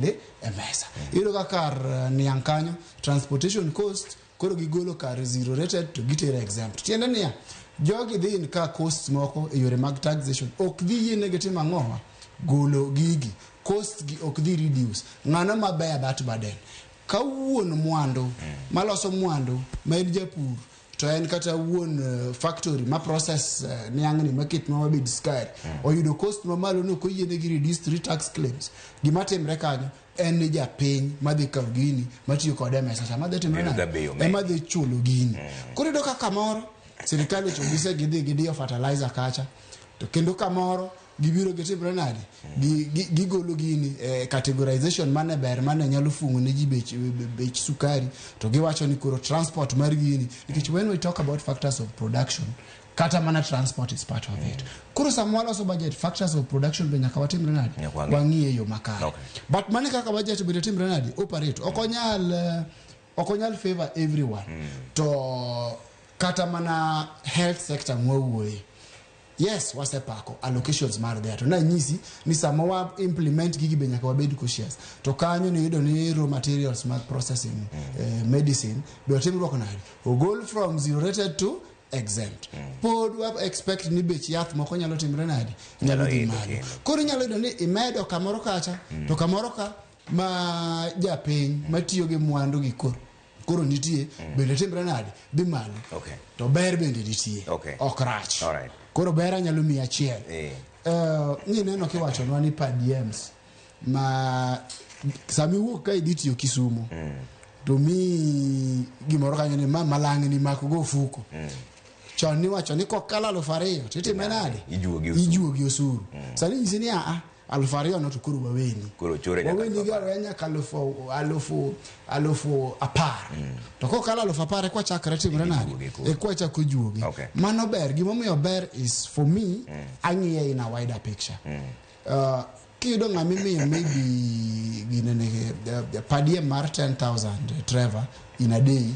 E mesa iyudo ka kar niang' kanyo transportation cost koro gigolo kar zero rated to gitero exempt. Tiende niya, jogi dhi in ka costs moko e yore mag taxation ok dhi yienegi timo ang'owa golo gigi cost gi ok dhi reduce. Ng'ano ma bear that burden? Ka wuon mwandu maloso mwandu ma en japur to en kata wuon factory ma process niang'ni maketnwa mabed sukari oyudo cost mamalo ni ok oyienegi reduce three tax claims. Gima timre kanyo en ni japiny madhi kawo gini matiyo kode e mesa cha madhi timre Bedo nade? ga bei omedi. Ema dhi chulo gini. Koro iyudo ka kamoro sirikal ochopo gise gidhi gidiyo fertilizer kacha to kendo kamoro gibiro gitimre nade? Gigolo gini categorization mane ber mane nyalo fung'o ne ji bech sukari to giwacho ni koro transport mar gini, nikech when we talk about factors of production, kata mana transport is part of it. Koro sama waloso budget, factors of production be nyaka watimre nade? Nyaka wang'i. Wang'i e yo makare. But mane kaka budget bende timre nade operate, ok onyal favor everyone. To kata mana health sector mwawuoye, yes, wasepako allocations mar there to nanyisi ni sama wa implement gigi be nyaka wabed cautious. To kanyo niyudo ni raw materials mag processing medicine be otimruok nade? Ogol from zero rated to exempt. Pod wa expect ni bech yath moko nyalo timre nade? Nyalo dhi idho malo. Kendo. Koro inyalo yudo ni imedo kamoro kacha to kamoro ka ma japiny matiyo gi mwandu gi koro nitie bende timre nade? Dhi malo. To ber bende nitie. Ok rach. Koro ber anyalo miyi achiel. Nineno kiwachonwa ni per diems ma sami iwuok ka idhi tiyo Kisumo to mi gimoro kanyo ni ma malang'ni mak go ofuko. Chon niwacho ni kokalo 2000 to itime nade? Ijuogi osuru. Ijuogi osuru. Sani nyisi ni aa 2000 no to koro waweni. Koro chore nyaka waweni 10,000. Ga weya nyaka 10,000. To kokalo 10,000 ekwa chakre timre nade? Ijuoge koro. Ekwa chako juogi. Mano ber. Gimomiyo ber is for me ang'iye in a wider picture. Kiyudo ng'ama imiyo maybe ginene per diem mar 10,000, Trevor, in a day.